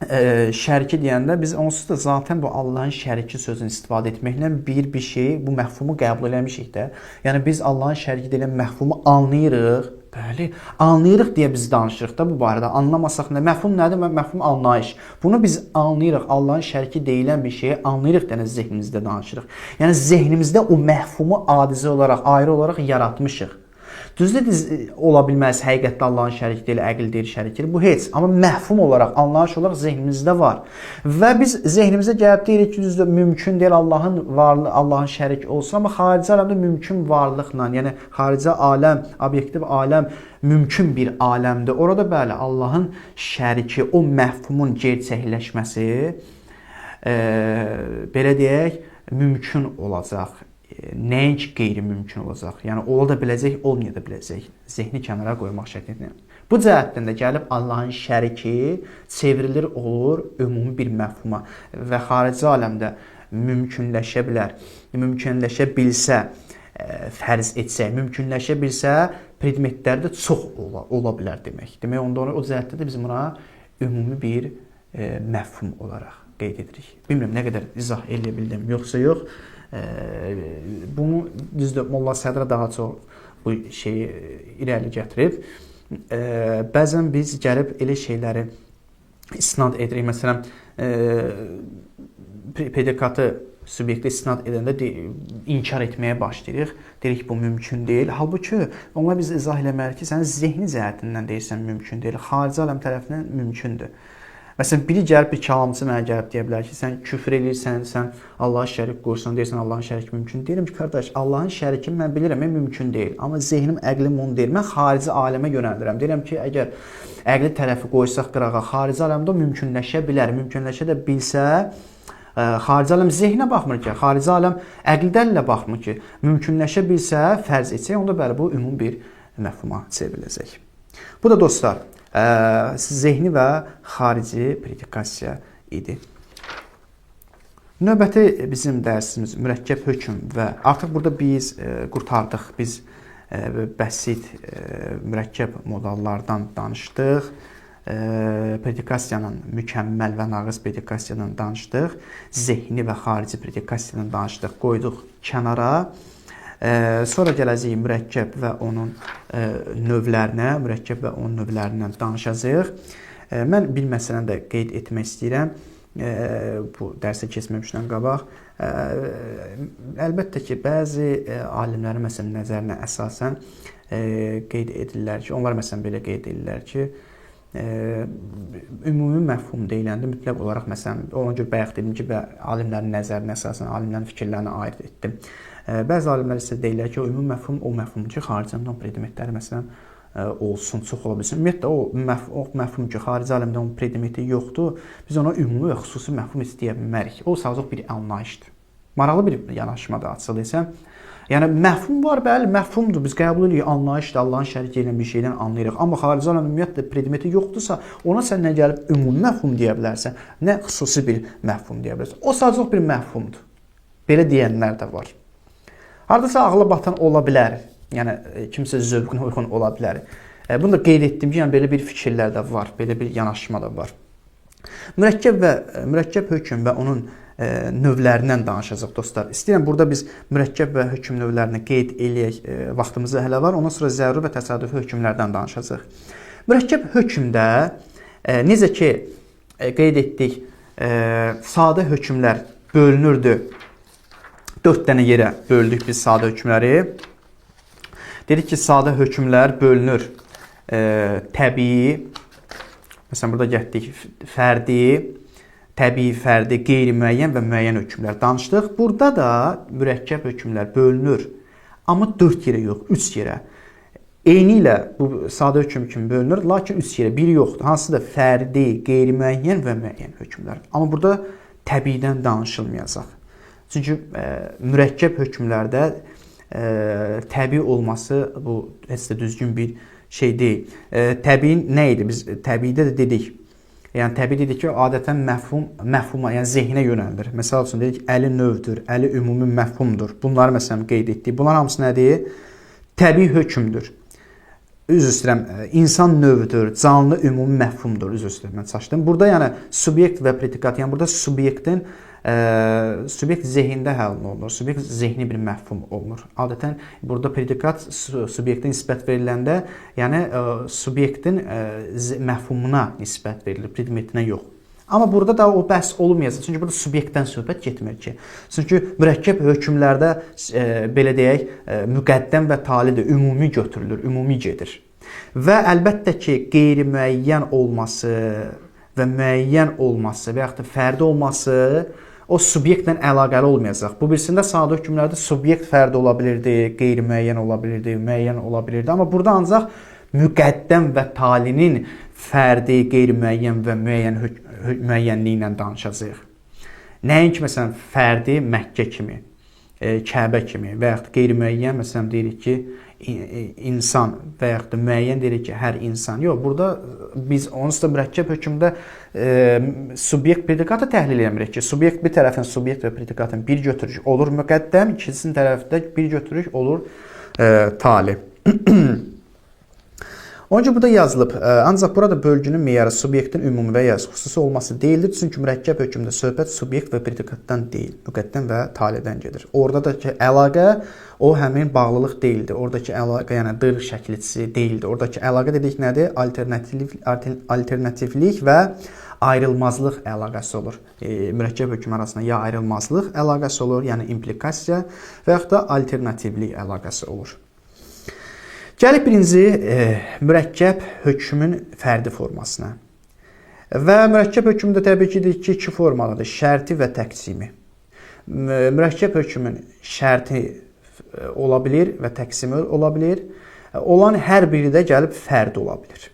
şəriki deyəndə biz onsuz da zaten bu Allahın şəriki sözünü istifadə etməklə bir şeyi, bu məfhumu qəbul eləmişik də. Yəni biz Allahın şəriki deyilən məfhumu anlayırıq. Bəli, anlayırıq deyə biz danışırıq da bu barədə. Anlamasaq nə? Məfhum nədir? Məfhum anlayış. Bunu biz anlayırıq. Allahın şəriki deyilən bir şeyi anlayırıq deyənə zehnimizdə danışırıq. Yəni zehnimizdə o məfhumu adicə olaraq, ayrı olaraq yaratmışıq. Düzdür, ola bilməz, həqiqətdə Allahın şəriki deyil, əql deyil, şərik deyil. Bu heç. Amma məfhum olaraq, anlayış olaraq zehnimizdə var. Və biz zehnimizə gəlib deyirik ki, düzdür, mümkün deyil Allahın varlığı, Allahın şəriki olsun, amma xarici aləmdə mümkün varlıqla, yəni xarici aləm, obyektiv aləm mümkün bir aləmdir. Orada bəli, Allahın şəriki, o məfhumun gerçəkləşməsi, belə deyək, mümkün olacaq. Nəinki qeyri-mümkün olacaq. Yəni ola da biləcək, olmaya da biləcək. Zehni kənara qoymaq şərti ilə. Bu cəhətdən də gəlib Allahın şəriki çevrilir olur ümumi bir məfhuma və xarici aləmdə mümkünləşə bilər. Mümkünləşə bilsə, fərz etsək, mümkünləşə bilsə, predmetlərdə çox ola bilər demək. Demək onda o cəhətdə də biz buna ümumi bir məfhum olaraq qeyd edirik. Bilmirəm nə qədər izah eləyə bildim, yoxsa yox. Bunu düzdür, Molla Sədra daha çox bu şeyi irəli gətirib. Bəzən biz gəlib elə şeyləri isnad edirik. Məsələn, predikatı subyektə isnad edəndə inkar etməyə başlayırıq. Deyirik bu mümkün deyil. Halbuki ona biz izah eləməliyik ki, sən zehni cəhətindən deyirsən mümkün deyil. Xarici aləm tərəfindən mümkündür. Məsələn, biri gəlib, bir kəlamçı mənə gəlib deyə bilər ki, sən küfr eləyirsən, sən Allaha şərik qoyursan, deyirsən Allahın şəriki mümkün. Deyirəm ki, qardaş, Allahın şərikini mən bilirəm, mümkün deyil. Amma zehnim, əqlim onu deyir. Mən xarici aləmə yönəldirəm. Deyirəm ki, əgər əqli tərəfi qoysaq qırağa, xarici aləmdə o mümkünləşə bilər. Mümkünləşə də bilsə, xarici aləm zehnə baxmır ki, xarici aləm əqli dəlillə baxmır ki, mümkünləşə bilsə, fərz etsək, onda bəli, bu ümumi bir məfhuma çevriləcək. Bu da dostlar, zehni və xarici predikasiya idi. Növbəti bizim dərsimiz mürəkkəb hökm və artıq burada biz qurtardıq. Biz bəsit mürəkkəb modallardan danışdıq. Predikasiyanın mükəmməl və naqis predikasiyadan danışdıq. Zehni və xarici predikasiyadan danışdıq, qoyduq kənara. Sonra gələcəyik mürəkkəb və onun növlərinə, mürəkkəb və onun növlərindən danışacağıq. Mən bir məsələni də qeyd etmək istəyirəm. Bu dərsə keçməmişdən qabaq. Əlbəttə ki, bəzi alimlərin məsələn nəzərinə əsasən qeyd edirlər ki, onlar məsələn belə qeyd edirlər ki, ümumi məfhum deyiləndə mütləq olaraq məsələn ona görə bayaq dedim ki, alimlərin nəzərinə əsasən alimlərin fikirlərinə aid etdim. Bəzi alimlər isə deyirlər ki, o ümumi məfhum o məfhumdur ki, xarici aləmdə onun predmetləri məsələn olsun, çox ola bilsin. Ümumiyyətlə o məfhum ki, xarici aləmdə onun predmeti yoxdur, biz ona ümumi və xüsusi məfhum heç deyə bilmərik. O sadəcə bir anlayışdır. Maraqlı bir yanaşmadır açıq desəm. Yəni məfhum var, bəli, məfhumdur. Biz qəbul edirik, anlayışdır, Allahın şərik edən bir şeydən anlayırıq. Amma xarici aləmdə ümumiyyətlə predmeti yoxdursa, ona sən nə gəlib ümumi məfhum deyə bilərsən, nə xüsusi bir məfhum deyə bilərsən. O sadəcə bir məfhumdur. Belə deyənlər də var. Hardasa ağla batan ola bilər. Yəni kimsə zövqünə uyğun ola bilər. Bunu da qeyd etdim ki, yəni belə bir fikirlər də var, belə bir yanaşma da var. Mürəkkəb hökm və onun növlərindən danışacaq dostlar. İstəyirəm burada biz mürəkkəb və hökm növlərini qeyd eləyək. Vaxtımız hələ var. Ondan sonra zəruri və təsadüfi hökmlərdən danışacağıq. Mürəkkəb hökmdə necə ki qeyd etdik, sadə hökmlər bölünürdü. 4 dənə yerə böldük biz sadə hökmləri. Dedik ki, sadə hökmlər bölünür. Təbii, məsələn burada getdik fərdi, təbii, fərdi, qeyri-müəyyən və müəyyən hökmlər danışdıq. Burada da mürəkkəb hökmlər bölünür. Amma 4 yerə yox, 3 yerə. Eyni ilə bu sadə hökm kimi bölünür, lakin 3 yerə, biri yoxdur. Hansı da fərdi, qeyri-müəyyən və müəyyən hökmlər. Amma burada təbiidən danışılmayacaq. Çünki mürəkkəb hökmlərdə təbii olması bu heç də düzgün bir şey deyil. Təbii nə idi? Biz təbiidə də dedik. Yəni təbii dedik ki, adətən məfhuma, yəni zehinə yönəlilir. Məsəl üçün dedik, əli növdür, əli ümumi məfhumdur. Bunları məsələn qeyd etdik. Bunlar hamısı nədir? Təbii hökmdür. Üzr istəyirəm, insan növdür, canlı ümumi məfhumdur. Üzr istəyirəm, mən çaşdım. Burada yəni subyekt və predikat, yəni burada subyektin subyekt zehində həll olunur. Subyekt zehni bir məfhum olunur. Adətən burada predikat subyektə nisbət veriləndə, yəni subyektin məfhumuna nisbət verilir, predmetinə yox. Amma burada da o bəhs olmayacaq. Çünki burada subyektdən söhbət getmir ki. Çünki mürəkkəb hökmlərdə belə deyək, müqəddəm və talidir, ümumi götürülür, ümumi gedir. Və əlbəttə ki, qeyri-müəyyən olması və müəyyən olması və yaxud da fərdi olması o subyektlə əlaqəli olmayacaq. Bu birisində sadə hökmlərdə subyekt fərdi ola bilirdi, qeyri-müəyyən ola bilirdi, müəyyən ola bilirdi. Amma burada ancaq müqəddəm və talinin fərdi, qeyri-müəyyən və müəyyənliyi ilə danışacağıq. Nəinki məsələn fərdi Məkkə kimi, Kəbə kimi və yaxud qeyri-müəyyən məsələn deyirik ki, insan və yaxud da müəyyən deyirik ki, hər insan. Yox, burada biz onsuz da mürəkkəb hökmdə subyekt predikatı təhlil eləmirik ki, subyekt bir tərəfin subyekt və predikatın bir götürüş olur müqəddəm, ikincisinin tərəfdə bir götürüş olur tali. Onun üçün burada yazılıb, ancaq burada bölgünün meyarı subyektin ümumi və ya xüsusi olması deyildir. Çünki mürəkkəb hökmdə söhbət subyekt və predikatdan deyil, müqəddəm və talidən gedir. Oradakı əlaqə o həmin bağlılıq deyildi. Oradakı əlaqə, yəni dır şəkilçisi deyildi. Oradakı əlaqə dedik nədir? Alternativlik və ayrılmazlıq əlaqəsi olur. Mürəkkəb hökm arasında ya ayrılmazlıq əlaqəsi olur, yəni implikasiya və yaxud da alternativlik əlaqəsi olur. Gəlib birinci mürəkkəb hökmün fərdi formasına. Və mürəkkəb hökmdə təbii ki, deyik ki, iki formalıdır: şərti və təqsimi. Mürəkkəb hökmün şərti ola bilir və təqsimi ola bilir. Olan hər biri də gəlib fərdi ola bilir.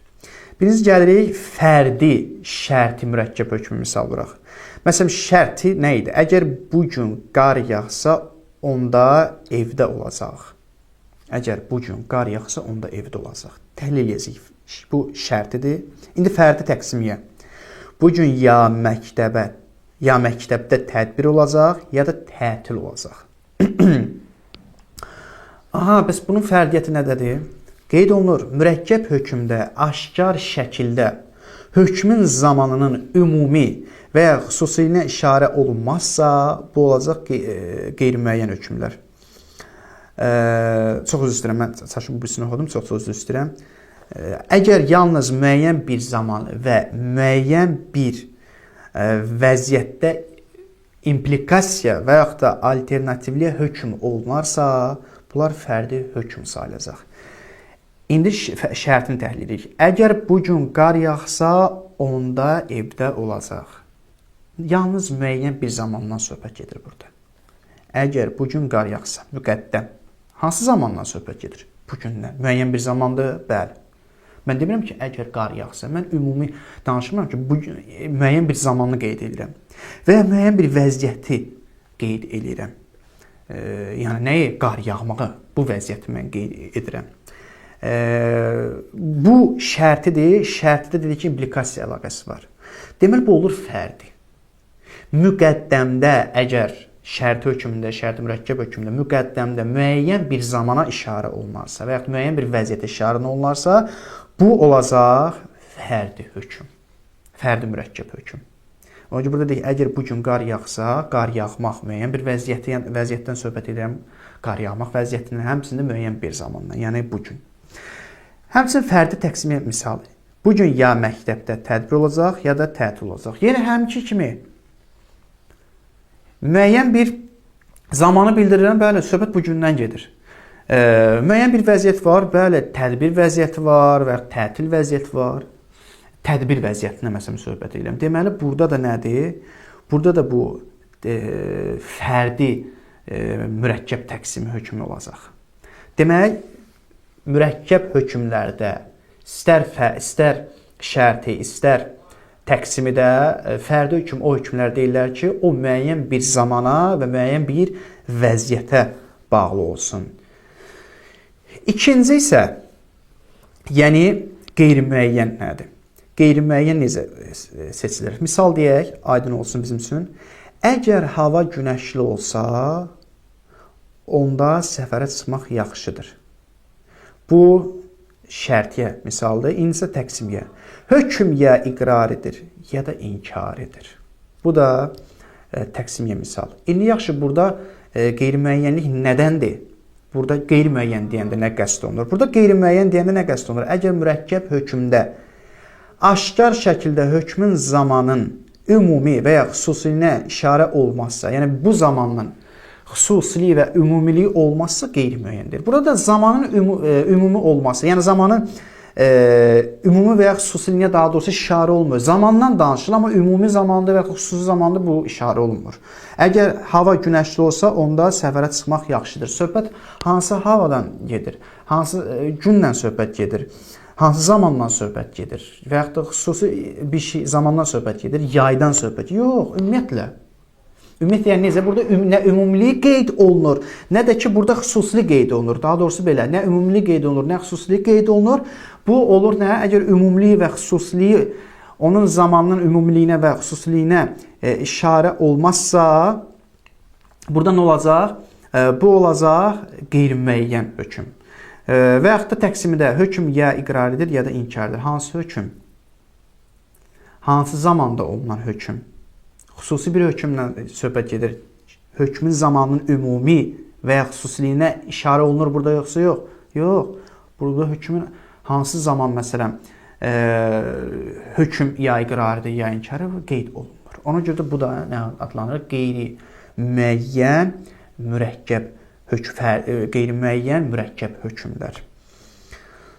Birinci gəlirik fərdi şərti mürəkkəb hökmü misal vuraq. Məsələn, şərti nə idi? Əgər bu gün qar yağsa, onda evdə olacaq. Əgər bu gün qar yağsa, onda evdə olacaq. Təhlil eləyəcəyik. Bu şərtidir. İndi fərdi təqsimiyə. Bu gün ya məktəbdə tədbir olacaq, ya da tətil olacaq. Aha, bəs bunun fərdiyyəti nədədir? Qeyd olunur, mürəkkəb hökmdə aşkar şəkildə hökmün zamanının ümumi və ya xüsusiliyinə işarə olunmazsa, bu olacaq qeyri-müəyyən hökmlər. Çox üzr istəyirəm, mən çaşıb bu birisini oxudum, çox üzr istəyirəm. Əgər yalnız müəyyən bir zaman və müəyyən bir vəziyyətdə implikasiya və yaxud da alternativliyə hökm olunarsa, bunlar fərdi hökm sayılacaq. İndi şərtini təhlil edirik. Əgər bu gün qar yağsa, onda evdə olacaq. Yalnız müəyyən bir zamandan söhbət gedir burada. Əgər bu gün qar yağsa, müqəddəm. Hansı zamandan söhbət gedir? Bu gündən. Müəyyən bir zamandır, bəli. Mən demirəm ki, əgər qar yağsa, mən ümumi danışmıram ki, bu gün müəyyən bir zamanı qeyd edirəm və ya müəyyən bir vəziyyəti qeyd edirəm. Yəni nəyi? Qar yağmağı, bu vəziyyəti mən qeyd edirəm. Bu şərtidir. Şərtdə dedik ki, implikasiya əlaqəsi var. Demək, bu olur fərdi. Müqəddəmdə əgər şərti hökmündə, şərti mürəkkəb hökmündə, müqəddəmdə müəyyən bir zamana işarə olunarsa və yaxud müəyyən bir vəziyyətə işarə olunarsa, bu olacaq fərdi hökm. Fərdi mürəkkəb hökm. Ona görə burada deyək, əgər bu gün qar yağsa, qar yağmaq müəyyən bir vəziyyətdən söhbət edirəm, qar yağmaq vəziyyətindən, həmçinin müəyyən bir zamandan, yəni bu gün. Həmçinin fərdi təqsimi misalı. Bu gün ya məktəbdə tədbir olacaq, ya da tətil olacaq. Yenə həmki kimi müəyyən bir zamanı bildirirəm, bəli, söhbət bu gündən gedir. Müəyyən bir vəziyyət var, bəli, tədbir vəziyyəti var və ya tətil vəziyyəti var. Tədbir vəziyyətinə məsələn söhbət edirəm. Deməli, burada da nədir? Burada da bu fərdi mürəkkəb təqsimi hökmü olacaq. Demək, mürəkkəb hökmlərdə istər şərti, istər təqsimidə fərdi hökm o hökmlər deyirlər ki, o müəyyən bir zamana və müəyyən bir vəziyyətə bağlı olsun. İkinci isə, yəni qeyri-müəyyən nədir? Qeyri-müəyyən necə seçilir? Misal deyək, aydın olsun bizim üçün. Əgər hava günəşli olsa, onda səfərə çıxmaq yaxşıdır. Bu şərtiyə misaldır, indi isə təqsimiyə. Hökm ya iqrar edir, ya da inkar edir. Bu da təqsimiyə misal. İndi yaxşı, burada qeyri-müəyyənlik nədəndir? Burada qeyri-müəyyən deyəndə nə qəsd olunur? Burada qeyri-müəyyən deyəndə nə qəsd olunur? Əgər mürəkkəb hökmdə aşkar şəkildə hökmün zamanın ümumi və ya xüsusiliyinə işarə olmazsa, yəni bu zamanın xüsusiliyi və ümumiliyi olmazsa qeyri-müəyyəndir. Burada zamanın ümumi olması, yəni zamanın ümumi və ya xüsusiliyinə daha doğrusu işarə olmur. Zamandan danışılır, amma ümumi zamanda və ya xüsusi zamanda bu işarə olunmur. Əgər hava günəşli olsa, onda səfərə çıxmaq yaxşıdır. Söhbət hansı havadan gedir, hansı günlə söhbət gedir, hansı zamandan söhbət gedir və yaxud da xüsusi bir şey zamandan söhbət gedir, yaydan söhbət gedir. Yox, ümumiyyətlə. Ümumiyyətlə, yəni necə? Burada nə ümumiliyi qeyd olunur, nə də ki, burada xüsusili qeyd olunur. Daha doğrusu belə, nə ümumiliyi qeyd olunur, nə xüsusili qeyd olunur. Bu olur nə? Əgər ümumiliyi və xüsusiliyi onun zamanının ümumiliyinə və xüsusiliyinə işarə olmazsa, burada nə olacaq? Bu olacaq qeyri-müəyyən hökm. Və yaxud da təqsimidə hökm ya iqrar edir, ya da inkar edir. Hansı hökm? Hansı zamanda olunan hökm? Xüsusi bir hökmlə söhbət gedir. Hökmün zamanının ümumi və ya xüsusiliyinə işarə olunur burada yoxsa yox? Yox. Burada hökmün hansı zaman məsələn hökm ya iqrar edir, ya inkar edir, qeyd olunmur. Ona görə də bu da nə adlanır? Qeyri-müəyyən mürəkkəb hökm, qeyri-müəyyən mürəkkəb hökmlər.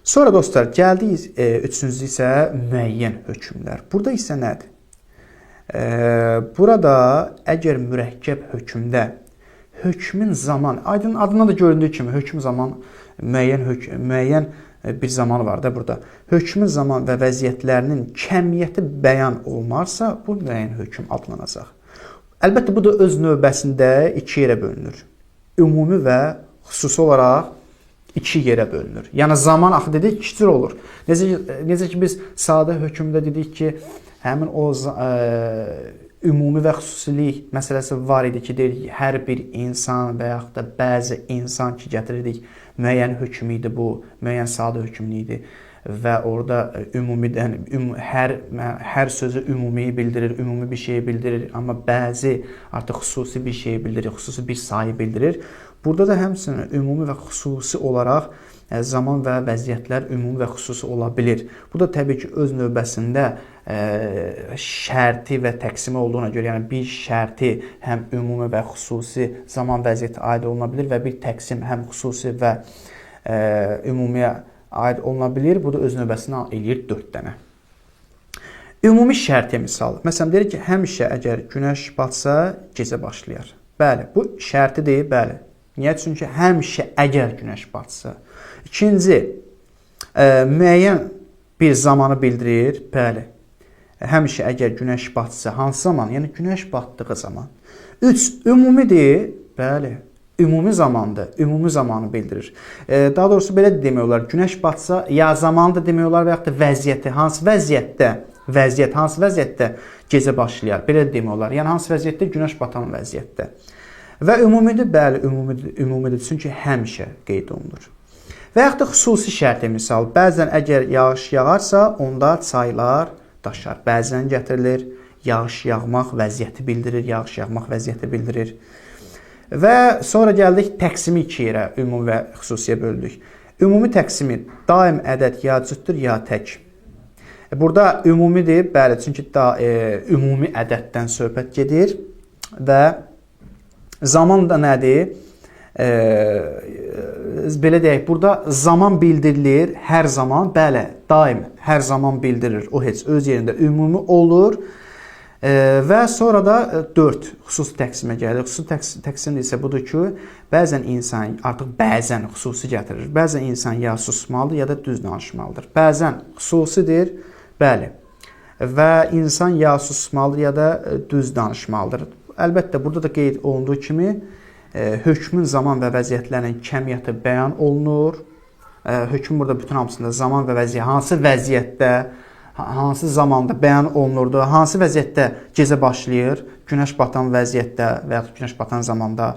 Sonra dostlar, gəldik üçüncü isə müəyyən hökmlər. Burada isə nədir? Burada əgər mürəkkəb hökmdə hökmün zaman, aydın adına da göründüyü kimi hökm zaman müəyyən bir zaman var da burada. Hökmün zaman və vəziyyətlərinin kəmiyyəti bəyan olunarsa, bu müəyyən hökm adlanacaq. Əlbəttə bu da öz növbəsində iki yerə bölünür. Ümumi və xüsusi olaraq iki yerə bölünür. Yəni zaman axı dedik iki cür olur. Necə ki biz sadə hökmdə dedik ki, həmin o ümumi və xüsusilik məsələsi var idi ki, deyirik ki, hər bir insan və yaxud da bəzi insan ki, gətirirdik, müəyyən hökm idi bu, müəyyən sadə hökm idi və orada ümumidən hər sözü ümumi bildirir, ümumi bir şeyi bildirir, amma bəzi artıq xüsusi bir şeyi bildirir, xüsusi bir sayı bildirir. Burada da həmçinin ümumi və xüsusi olaraq zaman və vəziyyətlər ümumi və xüsusi ola bilir. Bu da təbii ki, öz növbəsində şərti və təqsimi olduğuna görə, yəni bir şərti həm ümumi və xüsusi zaman vəziyyəti aid oluna bilir və bir təqsim həm xüsusi və ümumiyə aid oluna bilir. Bu da öz növbəsində eləyir 4 dənə. Ümumi şərti misal. Məsələn, deyirik ki, həmişə əgər günəş batsa, gecə başlayar. Bəli, bu şərtidir, bəli. Niyə? Çünki həmişə əgər günəş batsa. İkinci, müəyyən bir zamanı bildirir. Bəli. Həmişə əgər günəş batsa, hansı zaman? Yəni günəş batdığı zaman. 3, ümumidir. Bəli. Ümumi zamandır. Ümumi zamanı bildirir. Daha doğrusu belə də demək olar. Günəş batsa, ya zamanı da demək olar və yaxud da vəziyyəti. Hansı vəziyyətdə? Vəziyyət hansı vəziyyətdə gecə başlayar? Belə də demək olar. Yəni hansı vəziyyətdə? Günəş batan vəziyyətdə. Və ümumidir? Bəli, ümumidir. Ümumidir. Çünki həmişə qeyd olunur. Və yaxud da xüsusi şərti misal. Bəzən əgər yağış yağarsa, onda çaylar daşar. Bəzən gətirilir. Yağış yağmaq vəziyyəti bildirir. Yağış yağmaq vəziyyəti bildirir. Və sonra gəldik təqsimi iki yerə, ümumi və xüsusiyə böldük. Ümumi təqsimi daim ədəd ya cütdür, ya tək. Burada ümumidir, bəli, çünki da, ümumi ədəddən söhbət gedir və zaman da nədir? Belə deyək, burada zaman bildirilir hər zaman, bəli, daim hər zaman bildirir. O heç öz yerində ümumi olur. Və sonra da 4 xüsusi təqsimə gəlir. Xüsusi təqsim isə budur ki, bəzən insan artıq bəzən xüsusi gətirir. Bəzən insan ya susmalıdır, ya da düz danışmalıdır. Bəzən xüsusidir, bəli. Və insan ya susmalıdır, ya da düz danışmalıdır. Əlbəttə, burada da qeyd olunduğu kimi hökmün zaman və vəziyyətlərinin kəmiyyəti bəyan olunur. Hökm burada bütün hamısında zaman və vəziyyət, hansı vəziyyətdə, hansı zamanda bəyan olunurdu, hansı vəziyyətdə gecə başlayır, günəş batan vəziyyətdə və yaxud günəş batan zamanda,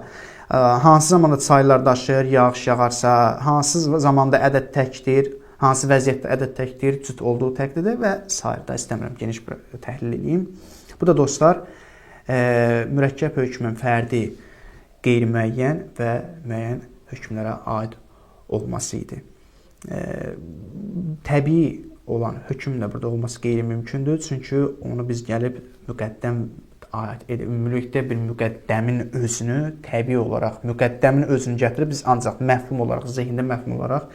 hansı zamanda çaylar daşır, yağış yağarsa, hansı zamanda ədəd təkdir, hansı vəziyyətdə ədəd təkdir, cüt olduğu təqdirdə və sair. Da istəmirəm geniş bir təhlil edeyim. Bu da dostlar, mürəkkəb hökmün fərdi, qeyri-müəyyən və müəyyən hökmlərə aid olması idi. Təbii olan hökm də burada olması qeyri-mümkündür. Çünki onu biz gəlib müqəddəm aid edib, ümumilikdə bir müqəddəmin özünü təbii olaraq, müqəddəmin özünü gətirib biz ancaq məfhum olaraq, zehində məfhum olaraq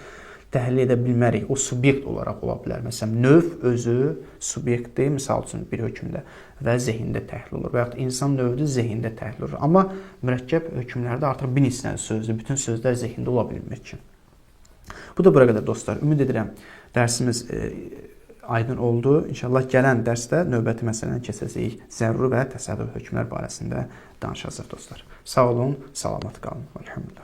təhlil edə bilmərik. O subyekt olaraq ola bilər. Məsələn, növ özü subyektdir, misal üçün bir hökmdə və zehində təhlil olur. Və yaxud insan növdür, zehində təhlil olur. Amma mürəkkəb hökmlərdə artıq bir neçə sözdür, bütün sözlər zehində ola bilmir ki. Bu da bura qədər dostlar. Ümid edirəm dərsimiz aydın oldu. İnşallah gələn dərsdə növbəti məsələni keçəcəyik. Zəruri və təsadüf hökmlər barəsində danışacağıq dostlar. Sağ olun, salamat qalın. Elhamdülillah.